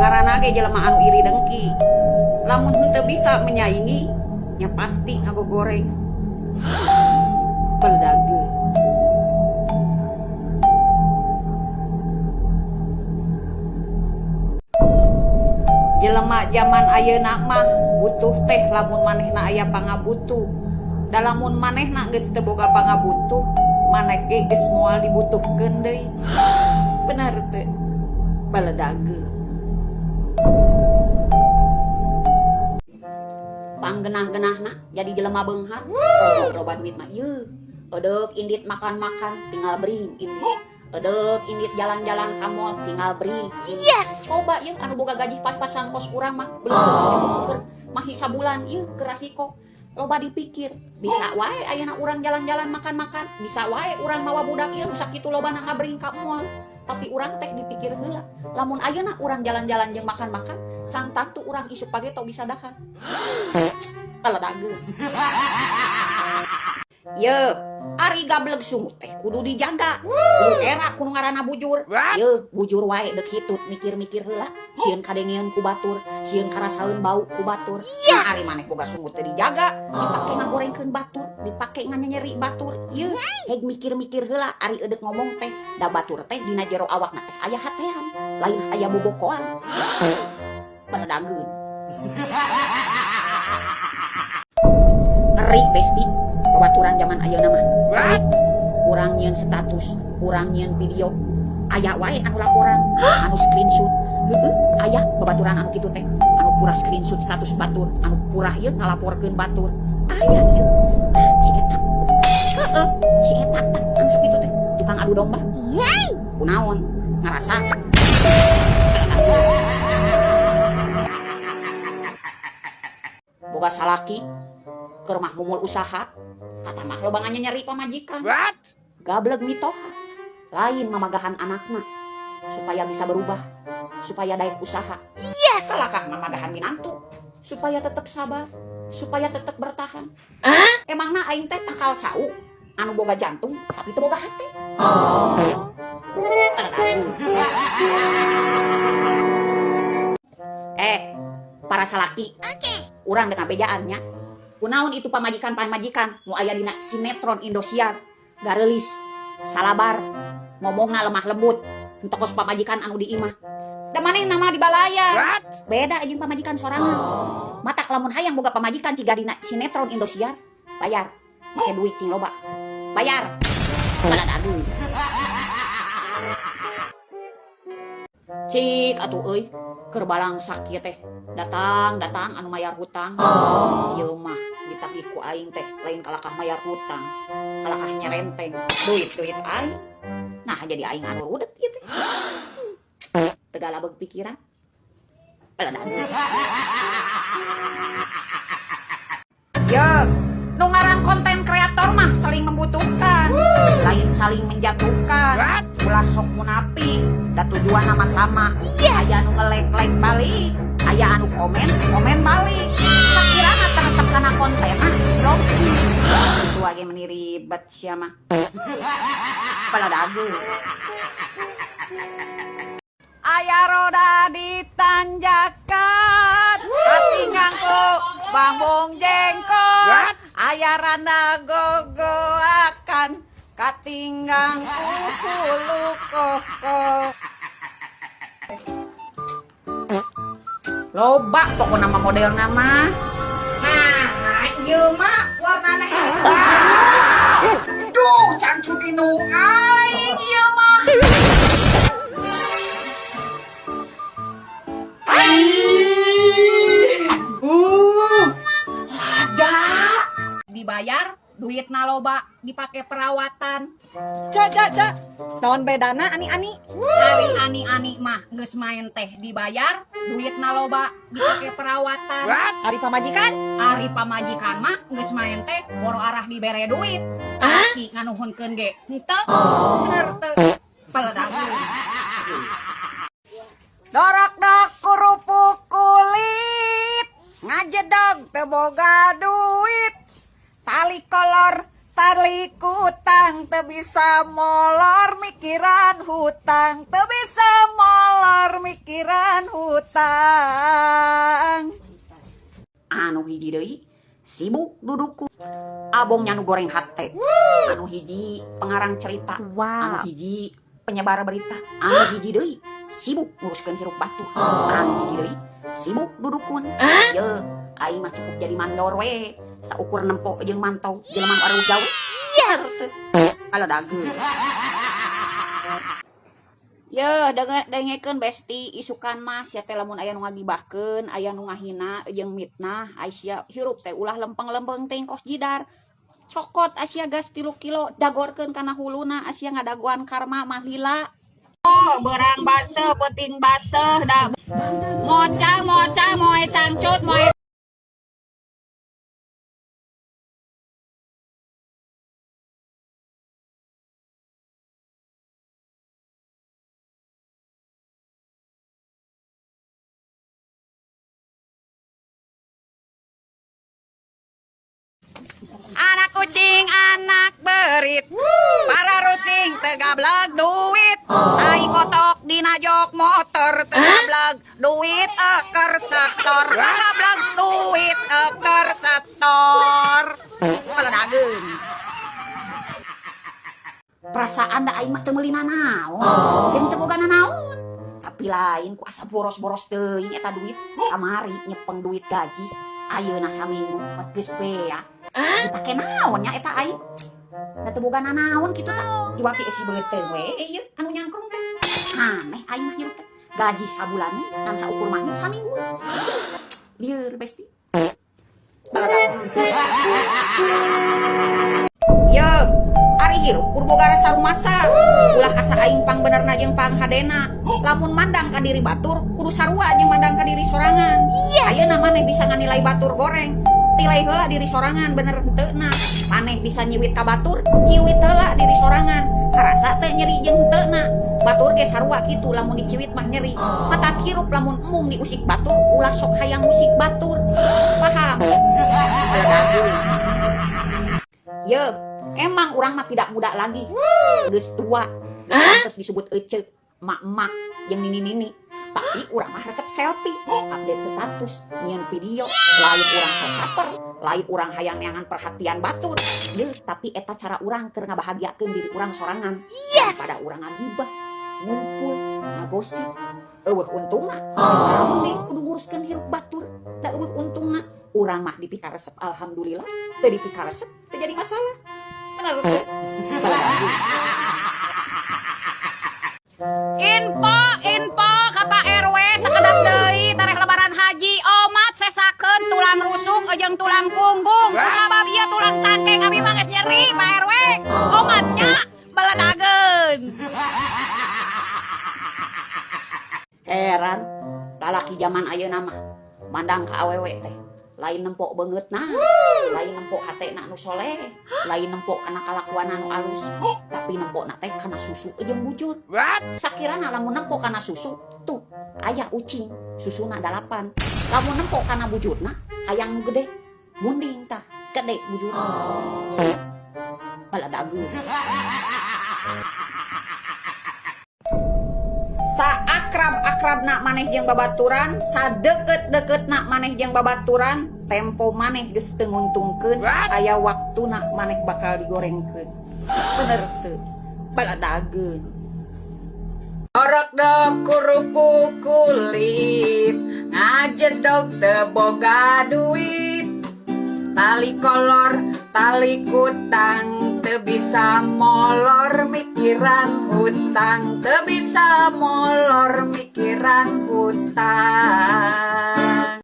Ngaranna ge jelema anu iri dengki. Lamun henteu bisa menyaingi, nya pasti ngagogoreng. Peldage. Jelema jaman ayeuna mah butuh teh lamun manehna aya pangabutuh. Da lamun manehna geus teu boga pangabutuh, maneh ge geus moal dibutuhkeun deui. Bener teu? Baledage. Panggenah-genahna jadi jelema beunghar, loba duit mah ieu. Edeuk indit makan-makan tinggal bring indit. Edeuk indit jalan-jalan ka mall tinggal bring. Yes. Coba ieu anu boga gaji pas-pasan kos urang mah belum tentu cukup keur mahi sabulan ieu keur rasiko. Loba dipikir, bisa wae ayeuna urang jalan-jalan makan-makan, bisa wae urang mawa budak ieu nu sakitu lobana ngabring ka mall. Tapi urang teh dipikir heula, lamun ayeuna urang jalan-jalan jeung makan-makan, can tangtu urang isuk page teu bisa dahar. Baledage. Ye, ari gableg sungut teh kudu dijaga. Kudu era kudu ngaranna bujur. Ye, bujur wae deuk hitut mikir-mikir heula, sieun kadengeun ku batur, sieun karasaeun bau ku batur. Nah, ari maneh boga sungut teh dijaga, dipake ngagorengkeun batur, dipake nganyeri batur. Ye, heg mikir-mikir heula ari edeuk ngomong teh, da batur teh dina jero awakna teh aya hatean, lain aya bobokoan. Baledageun. Ngeri besti. Babaturan zaman ayeuna mah. Urang nyieun status, urang nyieun video, aya wae anu laporan, anu screenshot. Heueuh, aya babaturan anu kitu teh, anu pura screenshot status batur, anu pura ieu ngalaporkeun batur. Aya ieu. Tah si eta. Heueuh, si eta tah anu sok kitu teh, tukang adu domba. Kunaon ngarasa. Boga salaki keur mah mumul usaha, kata mah loba nyeri pamajikan. Gableg mitoha, lain mamagahan anakna supaya bisa berubah, supaya daek usaha. Yes. Salakah mamagahan minantu supaya tetap sabar, supaya tetap bertahan. Emangna aing teh tangkal cau anu boga jantung tapi teu boga hate. Para salaki. Urang dek ngabejaan nya. Kunaon itu pamajikan-pamajikan nu aya dina sinetron Indosiar, gareulis, salabar, ngomongna lemah lembut, henteu kos pamajikan anu di imah. Da manehna mah dibalaya. Beda jeung pamajikan sorangan. Matak lamun hayang boga pamajikan ciga dina sinetron Indosiar, bayar. Make duit cing loba. Bayar. Baladageun. Cik atuh euy, keur balangsak ieu teh. Datang-datang anu mayar hutang. Ieu mah ditagih ku aing teh lain kalakah mayar hutang, kalakah nyerenteng duit-duit aing. Nah, jadi aing anu rudet ieu teh. Tegalabeg pikiran. Ye, nu ngaran konten kreator mah saling membutuhkan, lain saling menjatuhkan. Ulah sok munafik, da tujuan nama sama. Yes. Aya nu nge-like-like balik, aya anu komen, komen balik. Sakirana teresep kana kontenna, joki. Itu age meni ribet sia mah. Baladageun. Aya roda ditanjakan, hati ngangku bambung jengkol. Aya randa gogoakan, katinggang ku hulu kokol. Loba pokokna mah modelna mah. Nah, ieu mah warnana hijau. Duh, cangcut indung aing ieu mah. Lada. Dibayar duit loba dipake perawatan. Cak, cak, cak. Naon bedana ani-ani? Ari ani-ani mah geus main teh dibayar, duit loba dipake perawatan. What? Ari pamajikan? Ari pamajikan mah geus main teh boro arah dibere duit. Salaki nganuhunkeun ge henteu. Bener teu? Peledageun. Dorok-dok kerupuk kulit, ngajedog teu boga duit. Tali kolor, tali kutang, teu bisa molor mikiran hutang, teu bisa molor mikiran hutang. hutang. Anu hiji deui sibuk duduku abongnya nu goreng hate. Anu hiji pengarang cerita. Anu hiji penyebar berita. Anu hiji deui sibuk nguruskeun hirup batur. Anu hiji deui sibuk dudukun. Ye, aing mah cukup jadi mandor we. Saukur nempo jeung mantau jelema nu areuh gawe. Yes. Kalau dageung. Ye, dengekeun besti isukan mah sia teh lamun aya nu ngagibahkeun, aya nu ngahina jeung mitnah, ai sia hirup teh ulah lempeng-lempeng teuing kos jidar. Cokot asia gas 3 kilo dagorkeun kana huluna asia ngadagoan karma mah lila. Oh, berang baseuh peuting baseuh da moca moca moe cangcut moe. Anak kucing, anak berit, para rusing tegablag duit, tai kotok dina jok motor tegablag duit eker setor, tegablag duit eker setor. Kalau dageung. Perasaan da aing mah teu meuli nanaon, jeung teu boga nanaon. Tapi lain ku asa boros-boros teuing eta duit, kamari nyepeng duit gaji, ayeuna saminggu geus beak. Dipake naon nya eta aing? Da teu boga nanaon kitu tah. Iwaki eusi beuteung we ieu anu nyangkrung teh. Aneh aing mah hirup teh. Gaji sabulaneun ngan saukur mah saminggu. Lieur besti. Ye, ari hirup kur boga rasa rumasa. Ulah asa aing pang benerna jeung pang hadena. Lamun mandang ka diri batur kudu sarua jeung mandang ka diri sorangan. Ayeuna maneh bisa nganilai batur goreng. Tilai heula diri sorangan bener henteu na. Maneh bisa nyiwit ka batur, ciwit heula diri sorangan. Karasa teh nyeri jeung henteu na. Batur ge sarua kitu lamun diciwit mah nyeri. Mata hirup lamun embung diusik batur, ulah sok hayang musik batur. Paham? Ye, emang urang mah tidak muda lagi. Geus tua, geus pantes disebut ece, emak-emak jeung nini-nini. Tapi urang mah resep selfie, update status, nyieun video, lain urang sok caper, lain urang hayang neangan perhatian batur. Deuh, tapi eta cara urang keur ngabahagiakeun diri urang sorangan. Yes. Daripada urang ngagibah, ngumpul, ngagosip, eueuh untungna. Urang teh kudu nguruskeun hirup batur, da eueuh untungna. Urang mah dipikaresep alhamdulillah, teu dipikaresep teu jadi masalah. Bener teu? Info, info ka Pak RW sakedap deui tareh lebaran haji omat sesakeun tulang rusuk jeung tulang punggung. Kusabab ieu tulang cangkeng abi mah geus nyeri Pak RW. Omatnya beledageun. Heran lalaki zaman ayeuna mah mandang ka awewe teh lain nempok beungeutna, lain nempok hatena nu soleh, lain nempok kana kalakuan anu alus, tapi nempokna teh kana susu jeung bujur. Sakirana lamun nempok kana susu, tuh aya ucing, susuna 8. Lamun nempok kana bujurna, hayang nu gede, munding tah, gede bujurna. Baladageun. Saakrab-akrabna maneh jeung babaturan, sadeukeut-deukeutna maneh jeung babaturan, tempo maneh geus teu nguntungkeun, aya waktuna maneh bakal digorengkeun. Bener teu? Baladageun. Orok dok kerupuk kulit, ngajedog teu boga duit. Tali kolor, tali kutang, teu bisa molor mikiran hutang, teu bisa molor mikiran hutang.